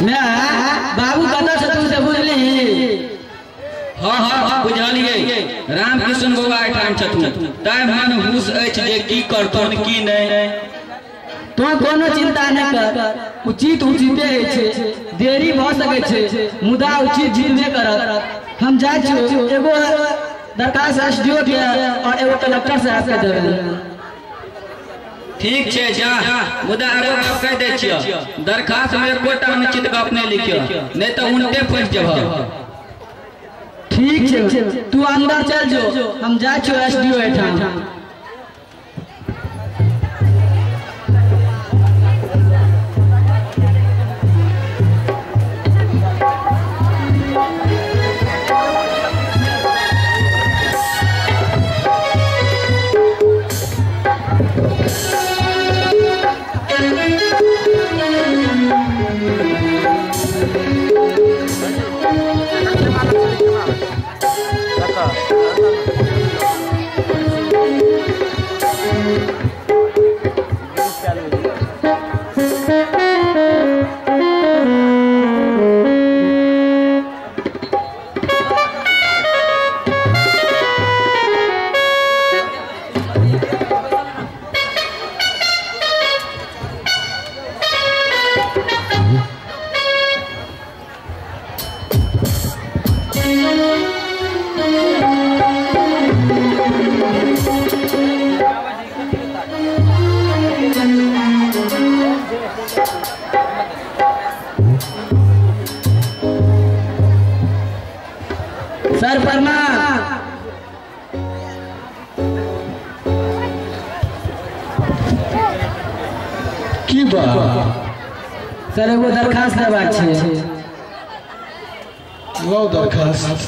मैं बाबू कतऽ छथुन से बुझली? हाँ हाँ बुझलियै, रामकिशन बौआ एहिठाम छथुन, तैं मन हुस अछि जे की करथुन की नहि। तों कोनो चिंता नहि कर, उचित उचिते होइ छै, देरी भऽ सकै छै मुदा उचित जीतबे करत। हम जाइ छी एगो दरखास्त एसडीओ के और एगो कलेक्टर साहब के देबै। ठीक छै जा, मुदा एगो गप कहि दै छियौ, दरखास्त में एकोटा अनुचित गप नहि लिखियौ, नहि तऽ उनटे फँसि जेबह। ठीक छै, तू अंदर चल जो, हम जाइ छियौ एसडीओ एहिठाम। सर प्रणाम। की बात? सर एगो दरखास्त देबाक छै। लाउ दरखास्त।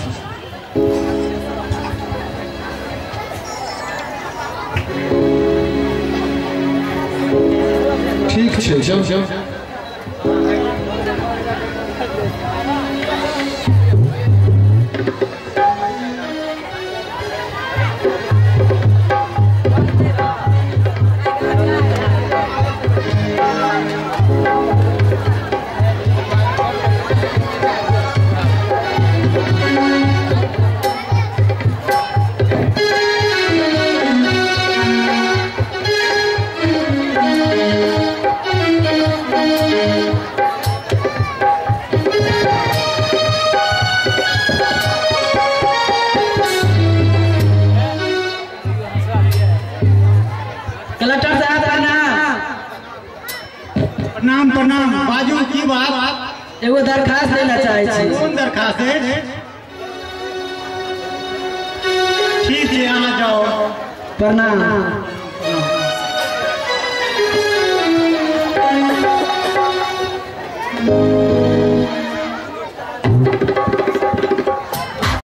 ठीक छै, जाउ जाउ। कलेक्टर साहब प्रणाम। प्रणाम प्रणाम। बाजू की बात? एगो दरखास्त देना चाहे छी। कोन दरखास्त है? ठीक है, अहाँ जाओ। प्रणाम।